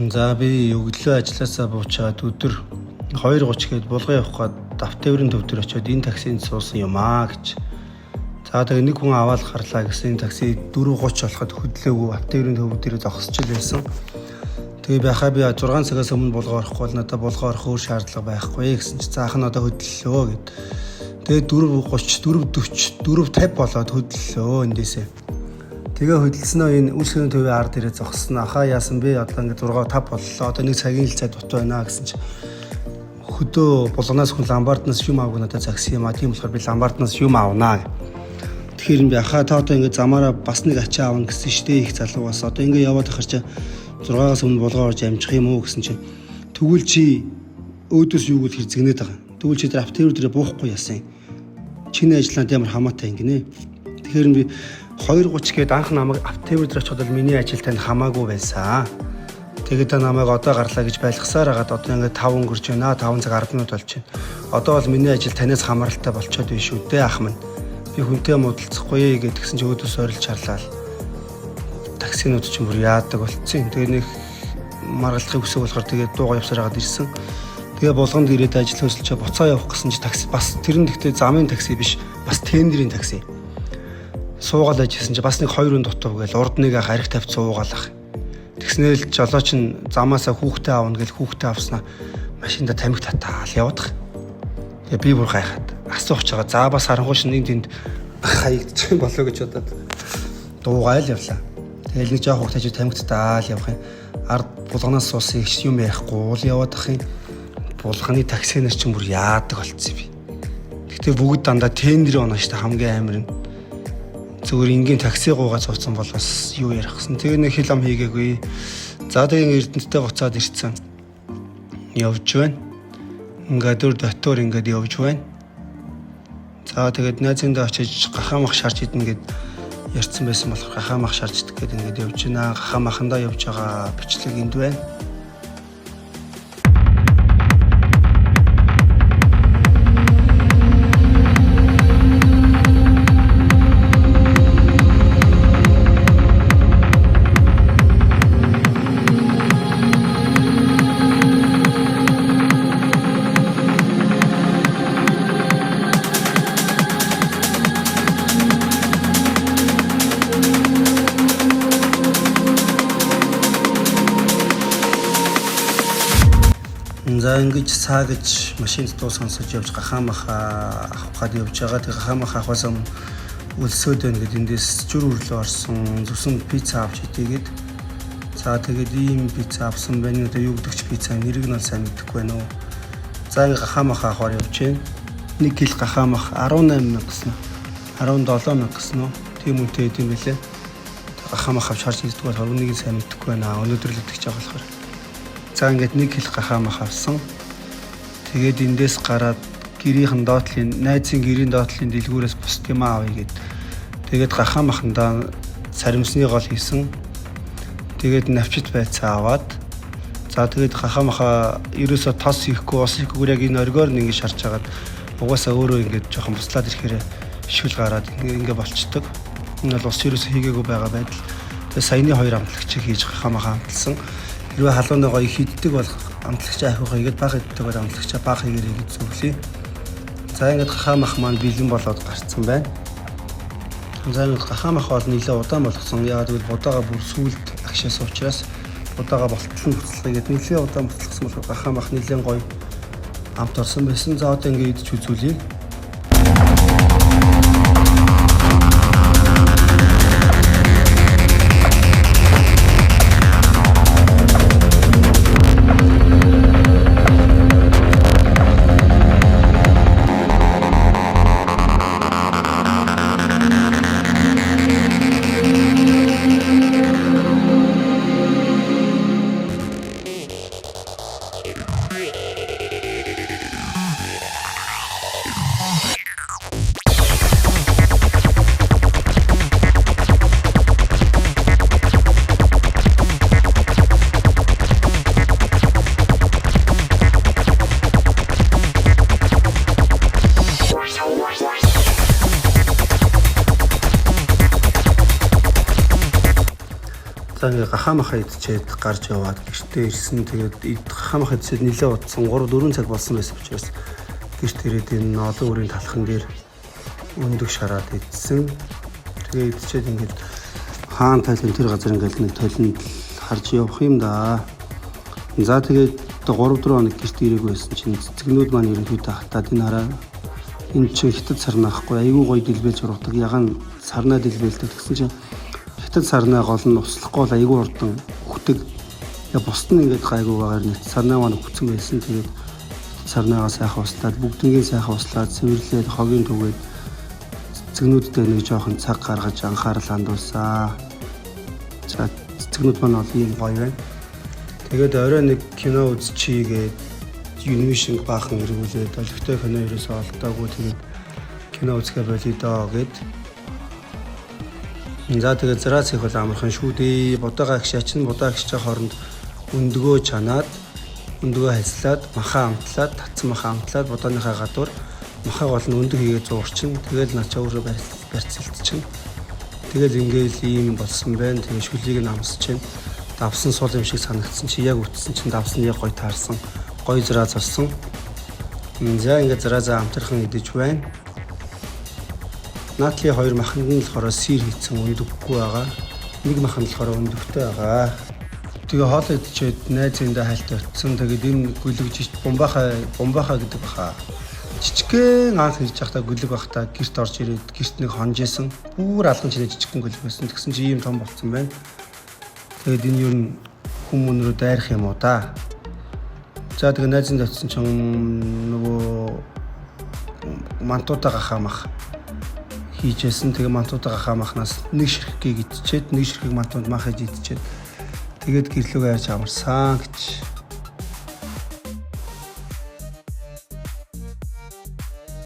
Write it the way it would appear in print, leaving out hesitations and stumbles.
За би өглөө ажилласаа буучаад өдөр 2:30 гээд Булган явах гээд Давтээврийн төв дээр очиод энэ таксинд суусан юм аа гэж. За тэгээ нэг хүн аваад гарлаа гэсэн, энэ такси 4:30 болоход хөдлөөгүй Давтээврийн төв дээр зогсож л байсан. Тэгээ байхаа би 6 цагаас өмнө Булган орохгүй бол надад Булган орох өөр шаардлага байхгүй гэсэн чи заах нь одоо хөдлөлөө гэд. Тэгээ 4:30, 4:40, 4:50 болоод хөдлөлөө эндээсээ. Тэгээ хөдөлснөө энэ үйлчлэгийн төвийн ард ирээ зогссон. Ахаа яасан бэ? Одоо ингээд 6 5 боллоо. Одоо нэг цагийн л цай дутуу байна гэсэн чи хөдөө Булганаас хүн ломбарднаас юм авах надад загсан юм а. Тийм болохоор би ломбарднаас юм авнаа. Тэгэхээр би ахаа та одоо ингээд замаараа бас нэг ачаа авна гэсэн штэ их залуугаас. Одоо ингээд яваад ахаар чи 6-аас өмнө Булган орж амжих юм уу гэсэн чи тэгвэл чи өөдөөс юу гэл хэрэгзэгнээд байгаа. Тэгвэл чи тэр аптекэр дээр буухгүй яасан. Чиний ажил надад ямар хамаатай ингэнэ. Тэгэхээр би 2:30 гээд анх намайг аптекэр дээр очиход бол миний ажил танд хамаагүй байсан. Тэгээд та намайг одоо гарлаа гэж байлгасаар хагаад одоо ингээд 5 өнгөрч байна. 5 цаг 10 минут болж байна. Одоо бол миний ажил танаас хамааралтай болчиход байна шүү дээ ах минь. Би хүнтэй муудалцахгүй гэдгсэн чи өөдөөс орилж харлаа. Таксинууд ч бүр яадаг болцсон. Тэгээ нэг маргалдахыг хүсэг болохоор тэгээд дууга явсаар хагаад ирсэн. Тэгээ Булганд ирээд ажил хөсөлчөө буцаа явах гэсэн чи такси бас тэр нь гэхдээ замын такси биш, бас тендерийн такси. Суугаал ажилласан чи бас нэг 2 хүн дутуу гээл урд нэг ах арх тавьд суугаал ах. Тэгснээл жолооч нь замаасаа хүүхдээ аавна гэл хүүхдээ авснаа машинда тамхи татаал явах. Тэгээ би бүр гайхаад асуух чагаа за бас харанхуй шин нэг тэнд хаягдчих юм болоо гэж бодоод дуугаал явлаа. Тэгэл нэг жоох хүүхдээ тамхи татаал явах юм. Ард Булганаас суусан их юм ярихгүй л яваад ах юм. Булганы такси нар чинь бүр яадаг болцсон юм би. Гэтэ бүгд дандаа тендер оноо штэ хамгийн амар нь. Зүгээр энгийн такси гуугаа цууцсан бол бас юу ярих гэсэн. Тэгээ нэг хил ам хийгээгүй. За тэгээ Эрдэнэттэй буцаад ирсэн. Явж байна. Ингээд дөр дотор ингээд явж байна. За тэгээд найзындаа очиж гахаамах шарж идэнэ гэд ярьсан байсан болохоор гахаамах шарж идэх гээд ингээд явж байна. Гахаамахандаа явж байгаа бичлэг энд байна. За ингэж цаа гэж машинд дуу сонсож явж гахаамаха авах гад явж байгаа. Тэгээ гахаамаха авахаас өмнө өлсөөд байна гэд эндээс зүр өрлөө орсон. Зүсэн пицца авч идээгээд. За тэгээд ийм пицца авсан байна. Одоо юу гэдэг ч пицца нэрийг нь бол сайн мэдэхгүй байна уу. За ингэ гахаамаха авахар явж байна. 1 кг гахаамах 18 мянга гэсэн. 17 мянга гэсэн үү? Тийм үнэтэй идэм байлээ. Гахаамах авч харж иддэг болохоор үнийг сайн мэдэхгүй байна. Өнөөдөр л идэх гэж байгаа болохоор. За ингээд 1 кг гахаамах авсан. Тэгээд эндээс гараад гэрийнхэн доотлын найзын гэрийн доотлын дэлгүүрээс бусд юм авъя гэд. Тэгээд гахаамахандаа саримсны гол хийсэн. Тэгээд навчит байцаа аваад за тэгээд гахаамаха ерөөсөө тос хийхгүй ус хийхгүй яг энэ оргиор нь ингэж шарж хагаад угаасаа өөрөө ингэж жоохон буслаад ирэхээр шүл гараад ингэ болчдөг. Энэ бол ус ерөөсөө хийгээгүй байгаа байдал. Тэгээд саяны хоёр амтлагчийг хийж гахаамаха амталсан. Хэрвээ халуун байгаа их иддэг бол амтлагчаа ахиуха хийгээд бага иддэг бол амтлагчаа бага хийгээрэй гэж зөвлөе. За ингээд гахаамах маань бэлэн болоод гарцсан байна. За ингээд гахаамах бол нэлээд удаан болгосон. Яагаад гэвэл будаага бүр сүулт агшаасан учраас будаага болтлон буцалгая гэдэг нэлээд удаан буцалгасан болохоор гахаамах нэлээд гоё амт орсон байсан. За одоо ингээд идэж үзүүлье. За, ингээ гахаа махаа идчихэд гарч яваад гэртээ ирсэн. Тэгээд гахаа махаа идчихэд нэлээд удсан, 3 4 цаг болсон байсан учраас гэрт ирээд энэ олон үрийн талхан дээр өндөг шараад идсэн. Тэгээ идчихэд ингээд хаан тайлан тэр газар ингээд нэг толинд харж явах юм да. За, тэгээд 3 4 хоног гэрт ирээгүй байсан чинь цэцгнүүд маань ерөнхийдөө хатаад. Энэ хараа, энэ чинь хятад сарнай ахгүй, айгүй гоё дэлбэлж ургадаг. Ягаан сарнай дэлбэлдэг. Тэгсэн чинь хятад сарнай гол нь услахгүй бол айгүй хурдан үхдэг. Я, бусд нь ингээд гайгүй багаар нэг сарнай маань үхсэн байсан. Тэгээд сарнайгаа сайхан услаад, бүгднгийн сайхан услаад, цэвэрлээд, хогийн түгээд, цэцгнүүдтэй нэг жоохон цаг гаргаж анхаарал хандуулсан. За, цэцгнүүд маань бол ийм гоё байна. Тэгээд орой нэг кино үзчихье гээд Univision баахан эргүүлээд, олигтой кино ерөөсөө олдоогүй. Тэгээд кино үзэхээ болиё доо гээд. За, тэгээд зрац их бол амархан шүү дээ. Будаага агшаачин, будаа агшиж байгаа хооронд өндгөө чанаад, өндгөө хальслаад, махаа амтлаад, татсан махаа амтлаад, будааныхаа гадуур махаа гол нь өндөг хийгээд зуурчин. Тэгэл начаа өөрөө барьцалдчихна. Тэгэл ингээл ийм болсон байна. Тэгээ шүлийг нь амсаж чинь давсан сул юм шиг санагдсан чи яг үтсэн чинь давсан яг гоё таарсан. Гоё зрааз болсон. За, ингээд зраазаа амтархан идэж байна. Наатлийн хоёр маханд нь болохоор сир хийцэн, өндөггүй байгаа. Нэг маханд болохоор өндөгтэй байгаа. Тэгээ хоол идчихэд найзындаа хайлт очсон. Тэгээд энэ гүлэг жижиг бумбахаа, бумбахаа гэдэг баха. Жижигхэн анх ирж байхдаа, гүлэг байхдаа гэрт орж ирээд гэрт нэг хонж исэн. Бүр алган чинээ жижигхэн гүлэг байсан. Тэгсэн чи ийм том болцсон байна. Тэгээд энэ юу хүмүүн рүү дайрах юм уу да. За, тэгээ найзынд очсон чинь нөгөө мантуудаа гахаа мах хийжсэн. Тэгээ мантуудаа гахаа махнаас нэг ширхгийг идчихэд, нэг ширхэг мантууд мах хийж идчихэд, тэгээд гэрлүүгээ ярьж амарсан гэж.